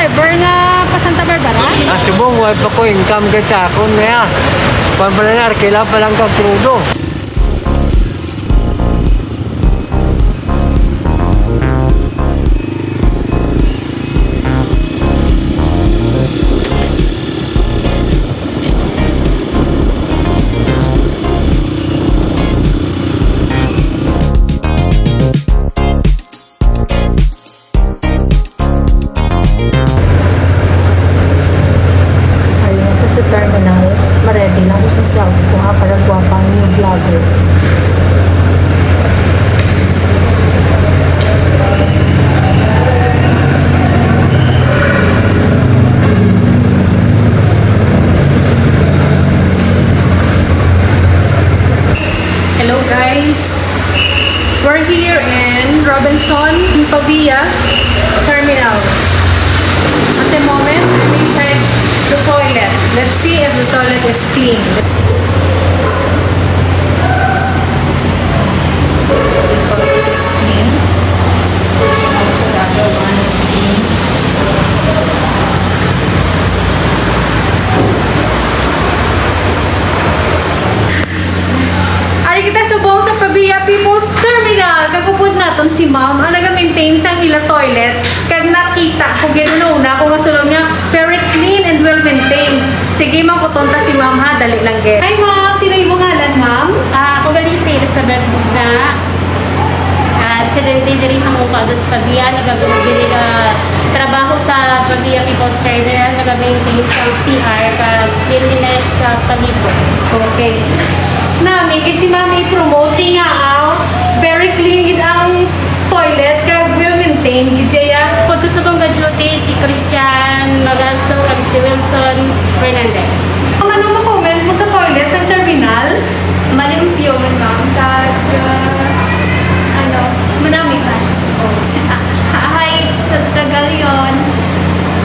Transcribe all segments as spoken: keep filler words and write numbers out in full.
Driver nga pa Santa Barbara? Ah, subong, wala pa ko income ka sa akon na ya. Pamalanar, kailangan pa lang kag krudo. Ayun, ito sa terminal. Marete lang ko sa self ko, ha, para gwapa ang new vlogger. Hello, guys. We're here in Robinson Pavia Terminal. At the moment, I'm inside the toilet. Let's see if the toilet is clean. The toilet is clean. Also, the other one is clean. Ari kita subong sa Pavia People's Terminal. Kag upod naton si Ma'am ang naga-maintain sang ila toilet. Kag nakita ko gid una-una ko nga sulod nga very clean and well maintained. Sige, mangkuton ta si Ma'am, ha, dali lang gid. Hi, Ma'am. Sino imo ngalan, Ma'am? Ah, ako gali si Elizabeth Bugna. Ah, residente diri sa Mungkados, Pavia, nagabili diri ka trabaho sa Pavia People's Terminal, nagabili sa C R ka cleanliness sa palibot. Okay. Nami, kay si Mami promoting nga, ah, very clean gid ang toilet, kag well maintained gid siya. Pag gusto kong ga-duty, si Christian Maganso, kag si Wilson Fernandez. Ano mo comment mo sa toilet sa terminal? Malimpyo man, ma'am, kag, ah, ano, manami man. Oh. Ah, hi, sa taga Leon,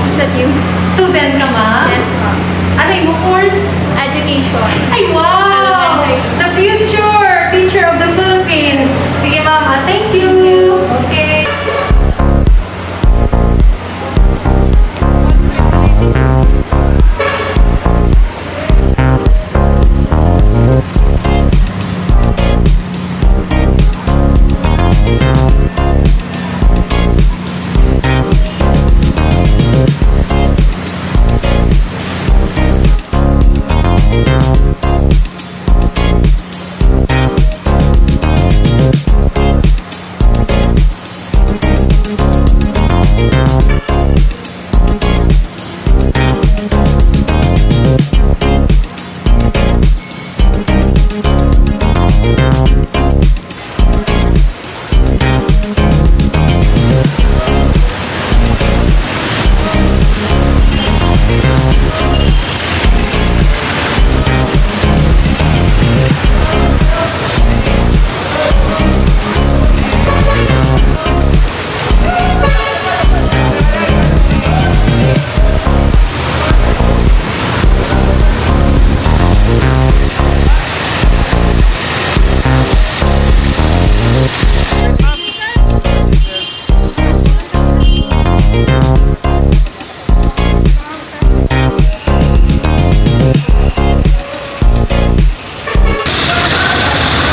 isa team. Student ka, ma'am? Yes, ma'am. Ano imo course? Education. Ay, wow! Elementary. The future teacher of the Philippines. Sige, ma'am, ah, thank you. Thank you. Okay.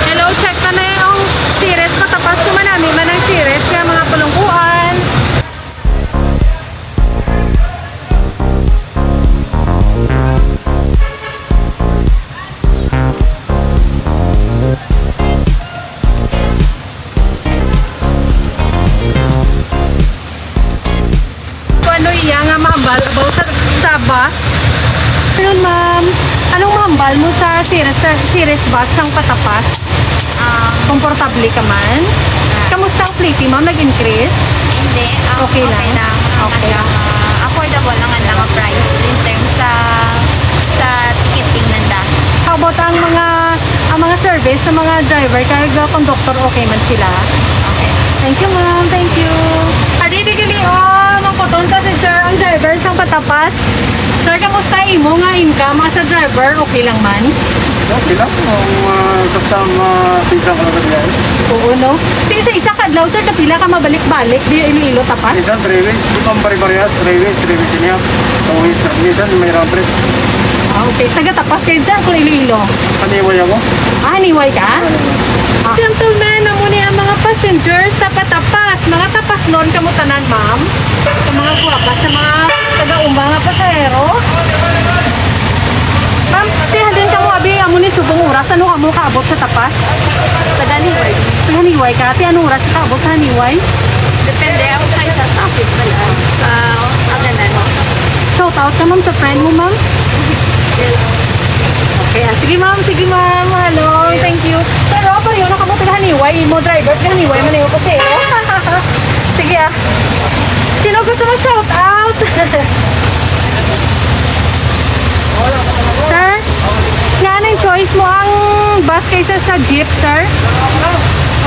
Hello, check na na yung Ceres. Matapas ko, manami man ang Ceres, kaya mga pulungkuan. Kung ano iya nga mahambal about sa, sa bus? Ayun, ma'am. Anong mahambal mo sa Ceres, sa Ceres bus sang patapas? Um, Komportable ka man? Ah. Kamusta ang plete, ma'am? Nag-increase? Hindi. Um, Okay okay lang? lang. Ang Okay ano, lang. ah, affordable ang ano, mga price in terms sa, sa ticketing nanda. How about ang mga, ang mga service sa mga driver kag, uh, conductor, okay man sila? Okay. Thank you, ma'am. Thank you. Adi, di gali, oh, mangkuton ta si sir, ang driver sang patapas. Sir, kamusta imo nga income as a driver? Okay lang man? Okay lang. Ang, ah, basta mapinsan ko lang sa biyahe. Oo, no? Di sa isa ka adlaw, sir, kapila ka mabalik-balik di Iloilo, Tapas? Minsan three ways. Di ba, pare-parehas? Three ways, three ways and a half. Two ways, minsan may round trip. Ah, okay. Taga Tapas kayo, sir, kung Iloilo? Haniway ako. Ah, Haniway ka? Ah. Gentlemen, amo ni ang mga passenger sa Patapas. Mga Tapasnon kamo tanan, ma'am. Sa mga guwapa, sa mga taga-umba nga pasahero. Ma'am, ti halin kamo abi, amo ni subong oras, ano kamo kaabot sa Tapas? Taga Haniway. Taga Haniway ka. Ti anong oras ka kaabot sa Haniway? Depende ako kay sa traffic pala sa Aganano. Shout out ka, ma'am, sa friend mo, ma'am. Okay, ah, sige, ma'am, sige, ma'am. Hello, thank you. Sir, oh, pareho na kamo taga Haniway, imo driver taga Haniway man, imo pasero. Sige, ah. Sino gusto mo shout out? Sir, nga anong choice mo, ang bus kaysa sa jeep, sir?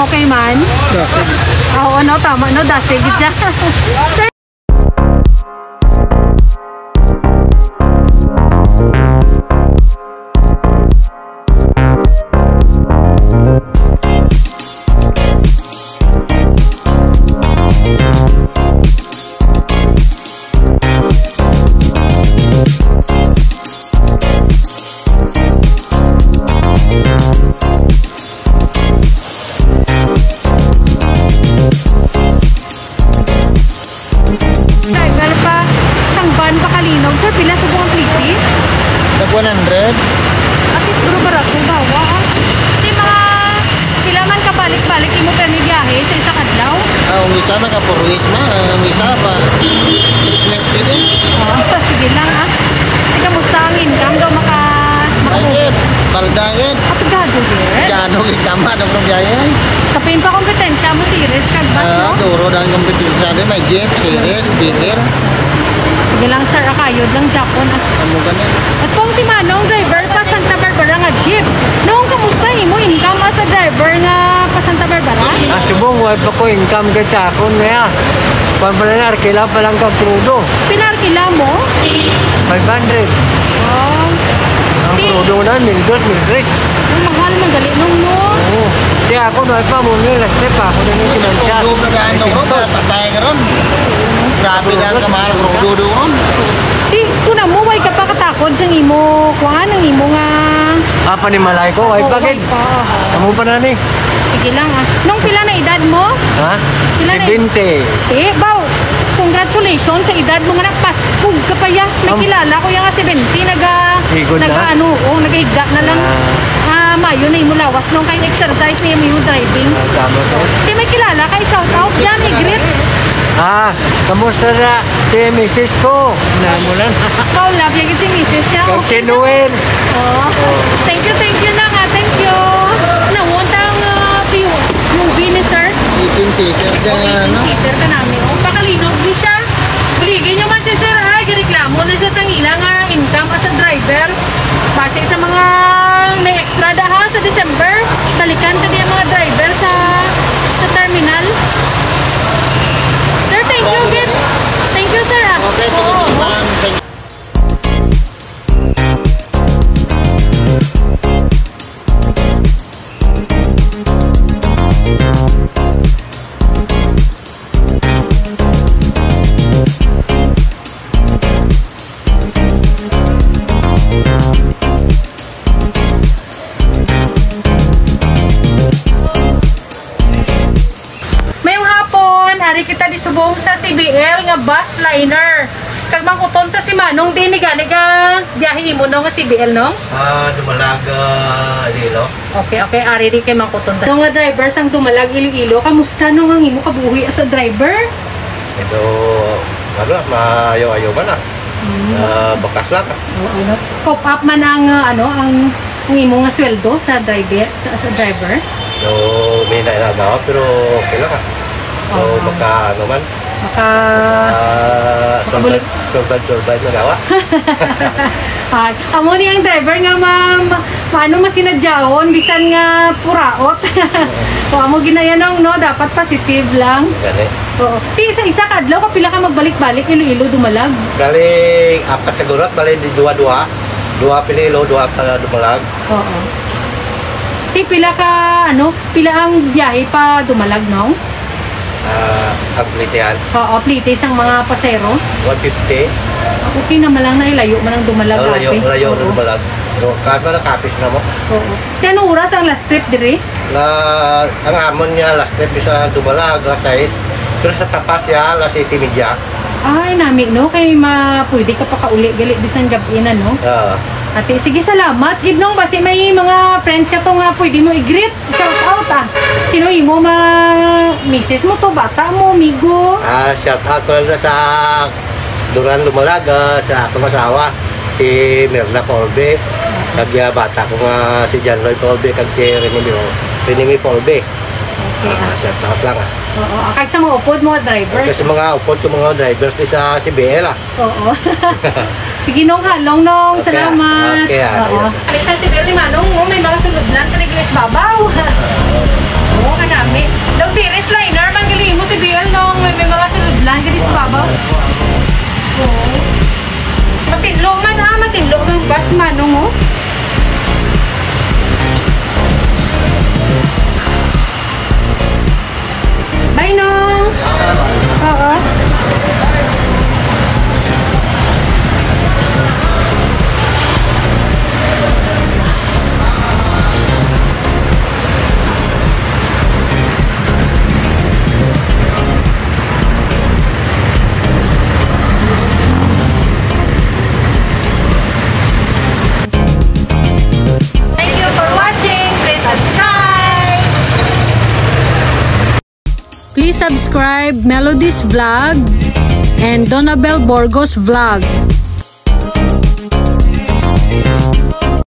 Okay man? Dasig. Ah, oo, no, tama, no, dasig. Sir, Driver pa, sang van pa kalinog. Sir, pila subong ang plete? Tag one hundred. At least, bro, barato, bawa, ah. Di mga, pila man ka balik-balik imo pirmi biyahe sa isa ka adlaw? Ah, ang isa naka four weeks ma, ang isa pa six weeks gid eh. Ah, sige lang, ah. Di, kamusta ang income daw maka-, maka- Ay, gid. Balda, gid. At gado, gid. Gado, gid. Tama, ano, bro, biyahe, ay? Kapin pa kompetensya mo, series, kag bus, Ah, no? Duro na ang kompetensya, di. May jeep, series, beer. Sige lang, sir, akayod lang, Japon, ah. Amo gani. At kung si Manong, driver pa Santa Barbara nga jeep. Nong, kamusta imo income as a driver nga pa Santa Barbara? Ah, subong, wala pa ko income kay sa akon na ya. Kwan pa lang, arkila pa lang kag krudo. Pila arkila mo? Five hundred. Oh. Ang Ti- krudo na, mil dos, mil tres. Ang mahal man gali nung, no? Oo. Di ako, no, ay pa, mo nila, step, ako na yung Sa financial. Krudo na daan, no, bro? Patay ka ron. Grabe na ang kamahal, krudo doon. Di, kung amo, way ka pa katakod sa imo, kuan, ang imo nga Ah, panimalay ko, way Oo, pa gid. Way pa, aha. Amo pa na ni. Sige lang, ah. Nung pila na edad mo? Ha? Pila na ed-, Seventy. Eh, baw, congratulations sa edad mo nga napaskog ka pa ya. May Am- kilala ko yang seventy, naga-, Higod na? naga-, ano, oh, nagahigda na lang. Ah. Ah, mayo na imo lawas nung kay exercise niya mo yung driving. Ah, tama to. Di may kilala kay shout out yan, i-greet. Ah, kamusta na si misis ko? Na mo lang. Kaulap, yan si misis niya. Kag si Noel. Oh. Oh. Thank you, thank you na nga. Thank you. Nawon ta ang, ah, view, movie ni sir. Eighteen seater dyan, Oh, eighteen no? seater ka namin. Oh, pakalinog ni siya. Buligi nyo man si sir, ay, gareklamo na siya sa ila nga income as a driver. Base sa mga may extra da, ha, sa December. Balikan ka di ang mga driver sa, sa terminal. Sir, thank you again. Thank you, sir, ah. Okay, sige, Oo. ma'am. Thank you. Mayong hapon, ari kita di subong sa C B L nga bus liner. Kag mangkuton ta si Manong, di ni gani ka biyahe imo, no, nga C B L, no? Ah, Dumalag, ah, Iloilo. Okay, okay, ari di kay mangkuton ta. No, nga driver sang Dumalag, Iloilo, kamusta, no, ang imo kabuhi as a driver? Ito, ano, maayo-ayo man, ah. Mm. Ah, bakas lang, ah. Oo, ano? Cope up man ang, ah, ano, ang, ang imo nga sweldo sa driver, sa, sa driver? So, may na inagawa, pero okay lang, ah. So, Oo. maka, ano man, Maka-, ah, makabalik. Survive, survive, survive na gawa. Ay, amo ni ang driver nga ma-, ma-, ano, masinadyaon, bisan nga puraot. O, amo ginayanong, no? Dapat positive lang. Gani. Oo. Ti, sa isa ka adlaw, kapila ka magbalik-balik, Iloilo, Dumalag? Bali, apat ka gurot, bali, di duha-duha. Duha pa Iloilo, duha pa Dumalag. Oo. Ti, pila ka, ano, pila ang biyahe pa Dumalag, no? Ah, ang plitihan. Oo, plite sang mga pasero. One fifty. Okay naman lang na ilayo man ang Dumalag. Ang layo, layo ang Dumalag. Pero kahit wala kapis na mo. Oo. Ti, anong oras ang last trip diri? Na, ang amon niya last trip sa Dumalag, alas sais. Pero sa Tapas siya, alas siyete y media. Ay, nami, no? Kay ma-, pwede ka pakauli, gali, bisan gab-i na, no? Oo. Ate, sige, salamat. Gid, nung basi may mga friends ka to nga pwede mo i-greet. Shout out, ah. Sino imo ma-, misis mo to, bata mo, amigo? Ah, shout out ko lang sa Duran Lumalaga, sa akong asawa, si Mirna Paulbe, kag, ah, bata ko nga si John Lloyd Paulbe, kag si Renemy, Renemy Paulbe. Okay, ah. Ah, shout out lang, ah. Oo, ah, kag sa mga upod mo, drivers. Kag sa mga upod ko, mga drivers di sa C B L, ah. Oo. Sige, Nong, halong, Nong. Okay, ah. Salamat. Okay, ah. Oo. Ayos. Sa C B L ni Manong, oh, may mga sulodlan pa ni Grace Babaw. Oo, kanami. Daw series liner man gali mo, C B L, Nong. May, may mga sulodlan gali sa babaw. Oo. Matinlo man, ah. Matinlo ang bus, Manong, oh. Bye, Nong. Oo. Thank you for watching. Please subscribe. Please subscribe Melody's Vlog and Donabel Borgos Vlog.